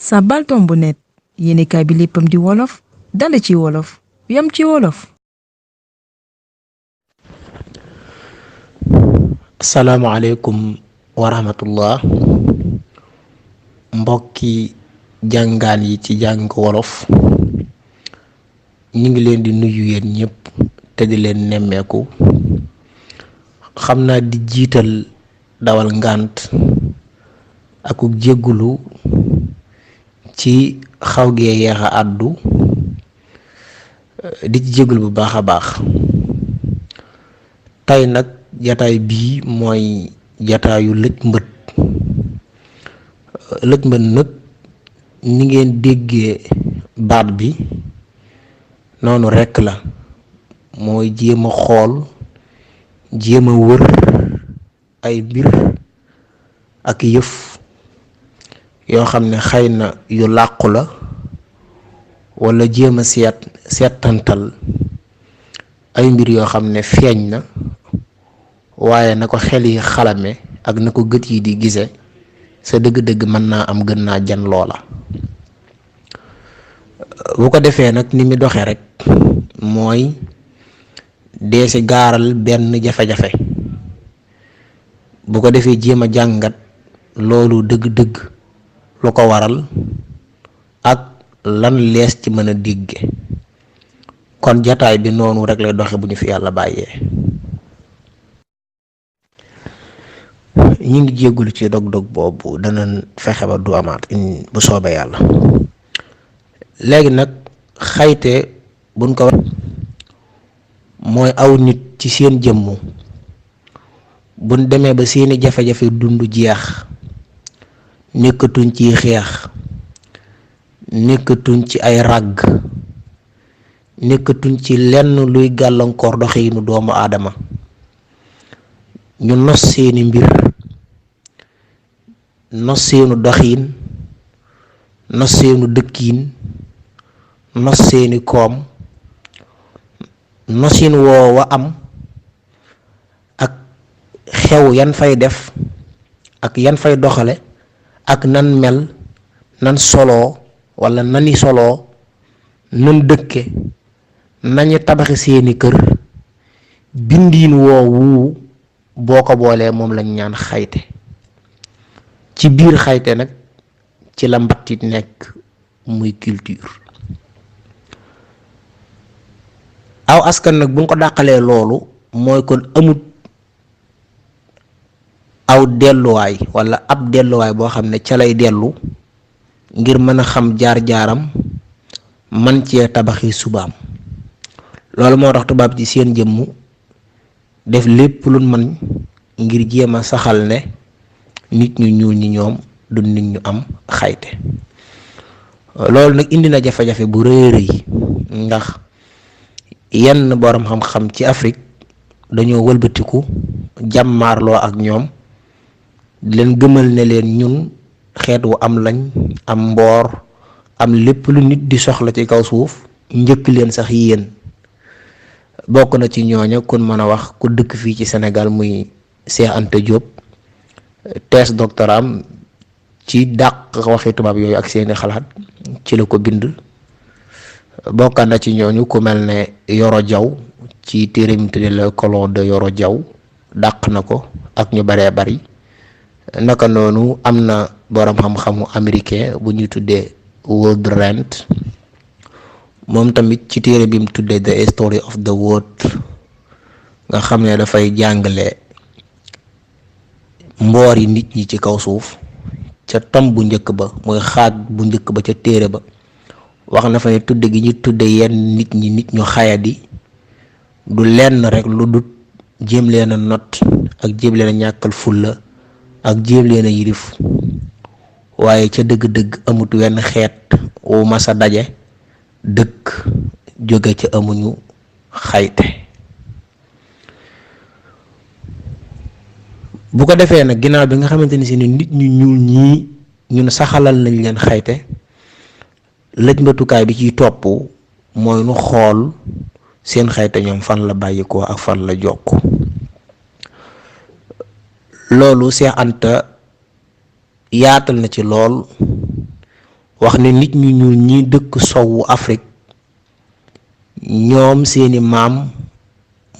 Sabbal Tombu Net yéenekaay bi léppam di wolof dale ci wolof yam ci wolof. asalaamaaleykum wa rahmatullah mbokki jàngaan yi ci jàng wolof ñu ngi leen di nuyu yéen ñëpp te di leen nemmeeku. xam naa di jiital dawal ngànt aku jéggulu ci xaw gee yeex a àddu di ci jéggul bu baax a baax. tey nag jataay bii mooy jataayu lëj mbët nag ni ngeen déggee baat bi noonu rekk la, mooy jéem a xool jéem a wër ay mbir ak yëf yoo xam ne xëy na yu làqu la, walla jéem a seetantal ay mbir yoo xam ne feeñ na waaye na ko xel yi xalame ak na ko gët yi di gise sa dëgg-dëgg mën naa am gën naa jan loola. bu ko defee nag ni mi doxe rek mooy dee si gaaral benn jafe-jafe, bu ko defee jéem a jàngat loolu dëgg-dëgg lu ko waral ak lan lees ci mën a dégge. kon jataay bi noonu rek lay doxe bu ñu fi yàlla bàyyee. ñu ngi jéggulu ci dog-dog boobu, dana fexe ba du amaat bu soobee yàlla. léegi nag xayte buñ ko mooy aw nit ci seen jëmm buñ demee ba seeni jafe-jafe dund jeex, nekkatuñ ci xeex, nekkatuñ ci ay ràgg, nekkatuñ ci lenn luy gàllankoor doxinu doomu aadama, ñu nos seeni mbir, nos seenu doxiin, nos seenu dëkkiin, nos seeni koom, nosin woowa am ak xew yan fay def ak yan fay doxale ak nan mel, nan soloo walla nani soloo, nan dëkke, nañu tabaxi seeni kër, bindiin woowu boo ko boolee moom lañ ñaan xayte. ci biir xayte nag ci la mbattit nekk muy culture. aw askan nag bu ñu ko dàqalee loolu mooy kon amut aw delluwaay walla ab delluwaay boo xam ne ca lay dellu ngir mën a xam jaar-jaaram man cee tabaxi subaam. loolu moo tax tubaab ci seen jëmm def lépp lu mën ngir jéem a saxal ne nit ñu ñuul ñi ñoom du nit ñu am xayte. loolu nag indi na jafe-jafe bu rëy rëy, ndax yenn borom xam-xam ci Afrique dañoo wëlbatiku jàmmaarloo ak ñoom di leen gëmal ne leen ñun xeet wu am lañ, am mboor, am lépp lu nit di soxla ci kaw suuf, njëkk leen sax yéen. bokk na ci ñooña kun mën a wax ku dëkk fii ci Sénégal muy Cheikh Anta Diop, thèse doctoram ci dàq waxi tubaab yooyu ak seeni xalaat ci la ko bind. bokk na ci ñooñu ku mel ne Yoro Jaw ci téere mi tudde Le Colon de Yoro Jaw dàq na ko ak ñu baree bari. naka noonu am na borom xam-xamu américain bu ñuy tuddee World Rent, moom tamit ci téere bi mu tuddee The History of the World nga xam ne dafay jàngale mboor yi nit ñi ci kaw suuf ca tom bu njëkk ba, mooy xaaj bu njëkk ba ca téere ba. wax na fa ne tudde gi ñu tudde yenn nit ñi nit ñu xayadi du lenn rek lu dut jéem leen a not ak jéem leen a ñàkkal fulla ak jéem leen a yirif, waaye ca dëgg-dëgg amut wenn xeet wu masa daje dëkk jóge ca amuñu xayte. bu ko defee nag ginnaaw bi nga xamante ni si ni nit ñu ñuul ñii ñun saxalal nañ leen xayte, lëj mbatukaay bi ciy topp mooy nu xool seen xayte ñoom fan la bàyyikoo ak fan la jokk. loolu Cheikh Anta yaatal na ci lool wax ne nit ñu ñuul ñi dëkk sowu Afrique ñoom seeni maam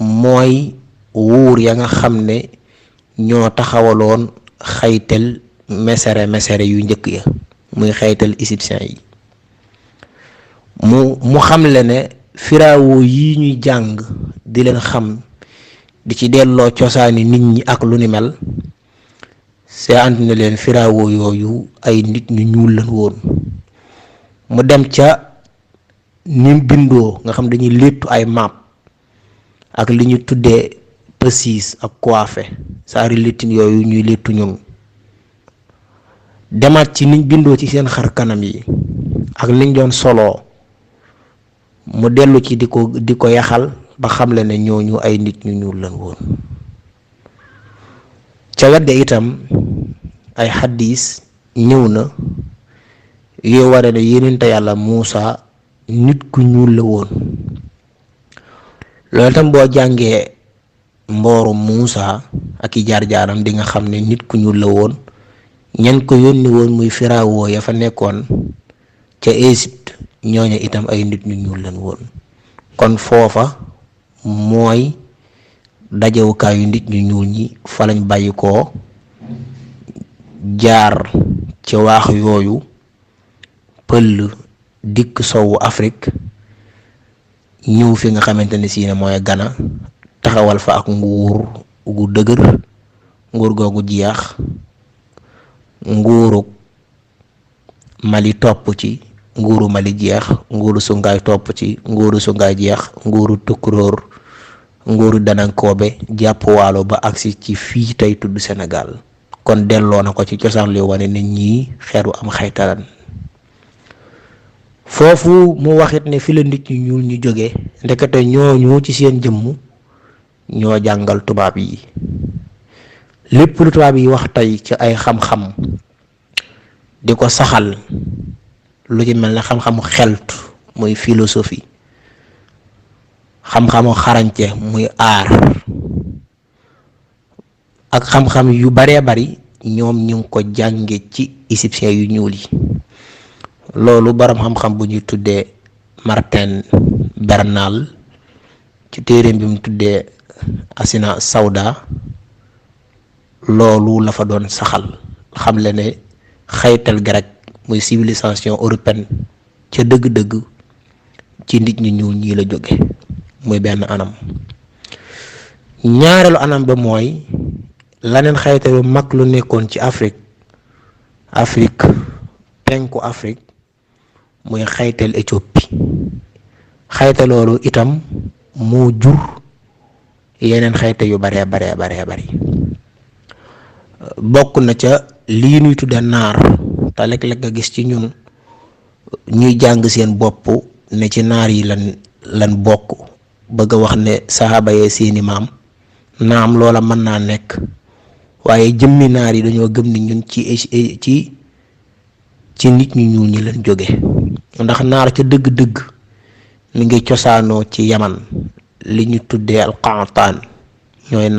mooy wuur ya nga xam ne ñoo taxawaloon xaytal mesere yu njëkk ya muy xaytal égyptien yi. mu xamle ne firaawo yi ñuy jàng di leen xam di ci delloo cosaani nit ñi ak lu ni mel see ant na leen firaawo yooyu ay nit ñu ñuul lañ woon. mu dem ca nim bindoo nga xam dañuy léttu ay map ak li ñu tuddee pësiis ak coiffé saari léttin yooyu ñuy léttu ñun. demaat ci niñ bindoo ci seen xar kanam yi ak liñ doon soloo mu dellu ci di ko yaxal ba xamle ne ñooñu ay nit ñu ñuul lañ woon. ca wet ga itam ay xaddiis ñëw na yoo ware ne yonente yàlla Muusa nit ku ñuul la woon. loolu itam boo jàngee mbooru Muusa ak i jaar-jaaram di nga xam ne nit ku ñuul la woon. ñan ko yónni woon muy firawoo ya fa nekkoon ca Égypte ñooñu itam ay nit ñu ñuul lañ woon. kon foofa mooy dajewukaayu nit ñu ñuul ñi fa lañ bàyyi koo jaar ci waax yooyu pël dikk sowu Afrique ñëw fi nga xamante ne si ne mooy Gana taxawal fa ak nguur gu dëgër. nguur googu jeex nguuru Mali topp ci, nguuru Mali jeex, nguuru Sungaay topp ci, nguuru Sungaay jeex, nguuru Tukulóor, nguuru Danankoobe jàpp Waalo ba agsi ci fii tey tudd Sénégal. kon delloo na ko ci cosaan li wane nit ñi xeetu am xaytalan. foofu mu waxit ne fi la nit ñu ñuul ñu jóge ndekete ñooñu ci seen jëmm ñoo jàngal tubaab yi. lépp lu tubaab yi wax tey ci ay xam-xam di ko saxal lu ci mel ne xam-xamu xeltu muy philosophie, xam-xamu xarañte muy aar, ak xam-xam yu baree bari ñoom ñu ngi ko jànge ci égyptien yu ñuul yi. loolu borom xam-xam bu ñuy tuddee Martin Bernal ci téereem bi mu tuddee Asina Sawda loolu la fa doon saxal, xam le ne xaytal grec muy civilisation européenne ca dëgg-dëgg ci nit ñu ñuul ñii la jóge. muy benn anam. ñaareelu anam ba mooy laneen xaytalu mag lu nekkoon ci Afrique penku Afrique muy xaytal Éthiopie. xayta loolu itam moo jur yeneen xayta yu baree bari bokk na ca lii nuy tudde naar, te léeg-léeg nga gis ci ñun ñuy jàng seen bopp ne ci naar yi lan bokk, bëgg a wax ne saxaaba yee seeni maam. naam loola mën naa nekk, waaye jëmmi naar yi dañoo gëm ni ñun ci nit ñu ñuul ñi leen jóge. ndax naar ca dëgg-dëgg mi ngi cosaanoo ci Yaman, li ñu tuddee alqaxtaan ñooy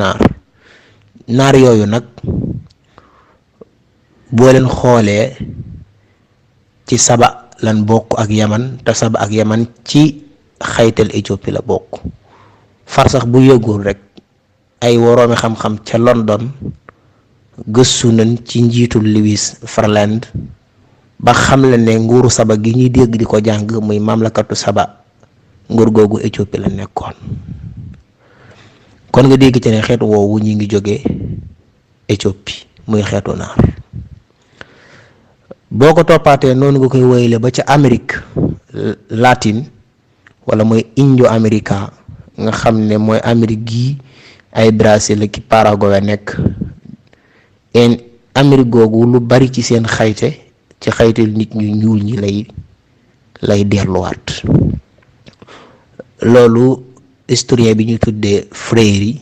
naar yooyu nag boo leen xoolee ci Saba lan bokk ak Yaman, te Saba ak Yaman ci xaytal Éthiopie la bokk. far sax bu yëgul rek ay woroomi xam-xam ca London gëstu nañ ci njiitul Lewis Farland ba xam la ne nguuru Saba gi ñuy dégg di ko jàng muy mamlakatu Saba, nguur googu Éthiopie la nekkoon. kon nga dégg ci ne xeetu woowu ñi ngi jóge Éthiopie muy xeetu naar. boo ko toppaatee noonu nga koy woyle ba ca Amérique latine wala mooy Indo-América nga xam ne mooy Amérique gi ay Brésil ki Paraguay nekk. Amérique googu lu bari ci seen xayte ci xaytal nit ñu ñuul ñi lay delluwaat. loolu historien bi ñu tuddee Freire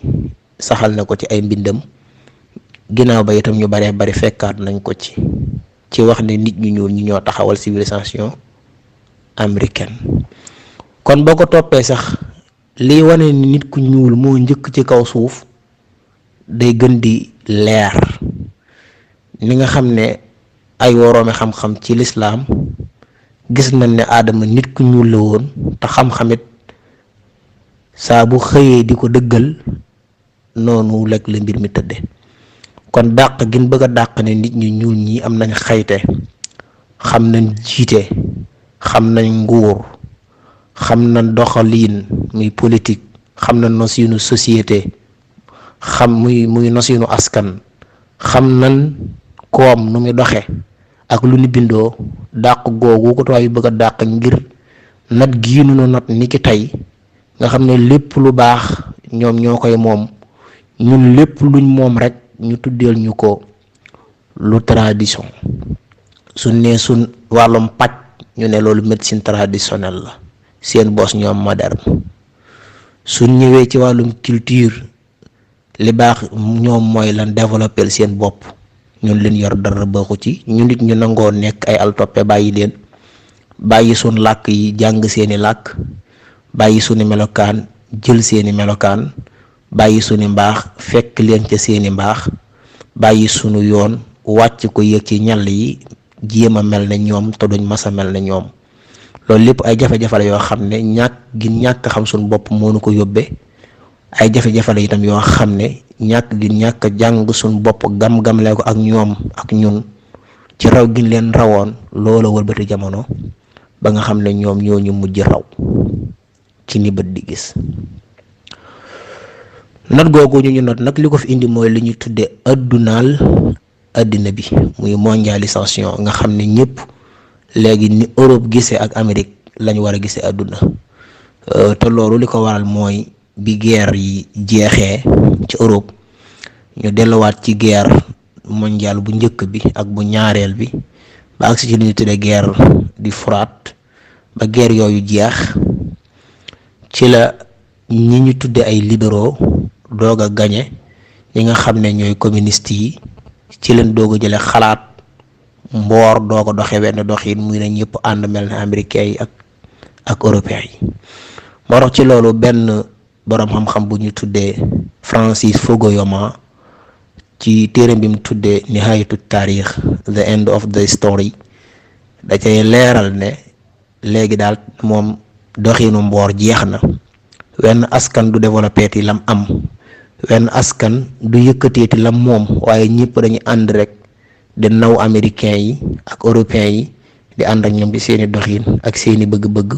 saxal na ko ci ay mbindam. ginnaaw ba itam ñu baree bari fekkaat nañ ko ci wax ne nit ñu ñuul ñi ñoo taxawal civilisation américaine. kon boo ko toppee sax liy wane ni nit ku ñuul moo njëkk ci kaw suuf day gën di leer. ni nga xam ne ay woroomi xam-xam ci lislaam gis nañ ne aadama nit ku ñuul la woon te xam-xamit saa bu xëyee di ko dëggal noonu lekk la mbir mi tëdde kon dàq gin bëgg a dàq ne nit ñu ñuul ñi am nañ xayte xam nañ jiite xam nañ nguur xam nañ doxaliin muy politique xam nañ nosiinu société xam muy nosiinu askan xam nañ koom nu muy doxe ak lu ni bindoo dàq googu ko tubaab yi bëgg a dàq ngir nat giinu nu nat ni ki tey nga xam ne lépp lu baax ñoom ñoo koy moom ñun lépp luñ moom rek ñu tuddeel ñu ko lu tradition su ne suñ wàllum paj ñu ne loolu médecine traditionnelle la seen bos ñoom moderne suñ ñëwee ci wàllum culture li baax ñoom mooy lan développer seen bopp ñun leen yor dara baaxu ci ñu nit ñu nangoo nekk ay altoppe bàyyi suñ làkk yi jàng seeni làkk bàyyi sunu melokaan jël seeni melokaan bàyyi sunu mbaax fekk leen ca seeni mbaax bàyyi sunu yoon wàcc ko yëg ci ñàll yi jéem a mel ne ñoom te duñ mas a mel ne ñoom loolu lépp ay jafe-jafe la yoo xam ne ñàkk xam suñu bopp moo nu ko yóbbee ay jafe-jafe la itam yoo xam ne ñàkk jàng suñu bopp gam-gamlee ko ak ñoom ak ñun ci raw gi leen rawoon loola wëlbati jamono ba nga xam ne ñoom ñoo ñu mujj raw ci ni bët di gis. not googu ñu not nag li ko fi indi mooy li ñu tudde àddina bi muy mondialisation nga xam ne ñëpp léegi ni Europe gisee ak Amérique lañu war a gisee àdduna te loolu li ko waral mooy bi guerre yi jeexee ci Europe ñu delluwaat ci guerre mondiale bu njëkk bi ak bu ñaareel bi ba agsi ci li ñu tudde guerre di froide ba guerre yooyu jeex ci la ñi ñu tudde ay libéraux doog a gañe ñi nga xam ne ñooy communiste yi ci leen doog a jële xalaat mboor doog a doxe wenn doxin muy ne ñëpp ànd mel ne américains yi ak européens yi moo tax ci loolu benn boroom xam-xam bu ñu tuddee Francis Fukuyama ci téeram bi mu tuddee Nihayatu Taarix the end of the story da cay leeral ne léegi daal moom doxinu mboor jeex na wenn askan du développé ti lam am wenn askan du yëkkateeti lam moom waaye ñëpp dañuy ànd rek di naw américains yi ak européens yi di ànd ak ñoom ci seeni doxin ak seeni bëgg-bëgg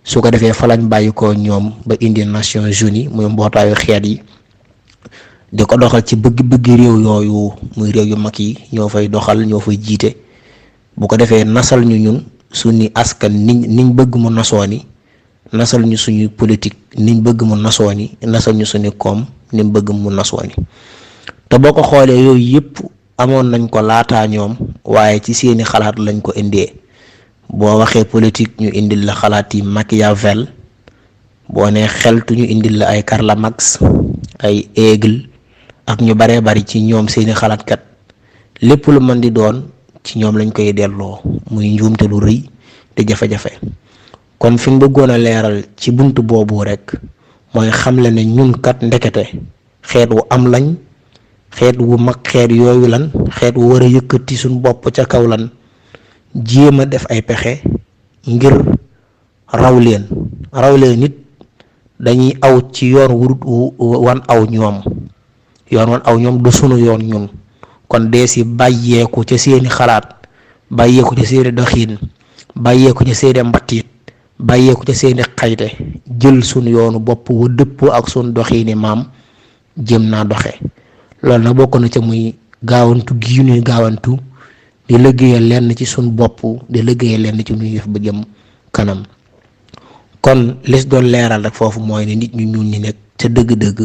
su ko defee fa lañ bàyyi ko ñoom ba indi Nations Unies muy mbootaayu xeet yi di ko doxal ci bëgg-bëgg réew yooyu muy réew yu mag yi ñoo fay doxal ñoo fay jiite bu ko defee nasal ñu ñun suñu askan niñ bëgg mu nasooni nasal ñu suñu politique niñ bëgg mu nasooni nasal ñu suñu koom niñ bëgg mu nasooni te boo ko xoolee yooyu yëpp amoon nañ ko laataa ñoom waaye ci seeni xalaat lañ ko indee boo waxee politique ñu indil la xalaat yi Machiavel boo nee xeltu ñu indil la ay Karl Marx ay Hegel ak ñu baree bari ci ñoom seeni xalaatkat lépp lu mën di doon ci ñoom lañ koy delloo muy njuumte lu rëy te jafe-jafe kon fi ñu bëggoon a leeral ci buntu boobu rek mooy xamle ne ñun kat ndekete xeet wu am lañ xeet wu mag xeet yooyu lan xeet wu war a yëkkati suñ bopp ca kaw lan jéem a def ay pexe ngir raw leen nit dañuy aw ci yoon wurut wan aw ñoom du sunu yoon ñun kon dee si bàyyeeku ca seeni xalaat bàyyeeku ca seeni doxiin bàyyeeku ca seeni mbattiit bàyyeeku ca seeni xayte jël sunu yoonu bopp wu dëppoo ak sunu doxiini maam jëm naa doxe loolu nag bokk na ca muy gaawantu gi ñuy gaawantu di liggéeyal lenn ci sunu bopp di liggéeyal lenn ci ñuy def ba jëm kanam kon lis doon leeral rek foofu mooy ne nit ñu ñuul ñi nekk ca dëgg-dëgg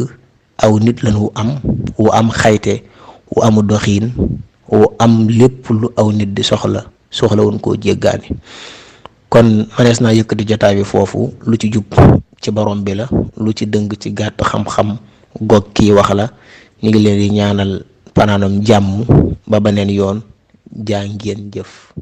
aw nit lan wu am xayte wu amu doxiin wu am lépp lu aw nit di soxla woon koo jéggaani kon manees naa yëkkati jotaay bi foofu lu ci jub ci borom bi la lu ci dëng ci gàtt xam-xam gog kii wax la ñu ngi leen di ñaanal panaanam jàmm ba beneen yoon jaa ngeen jëf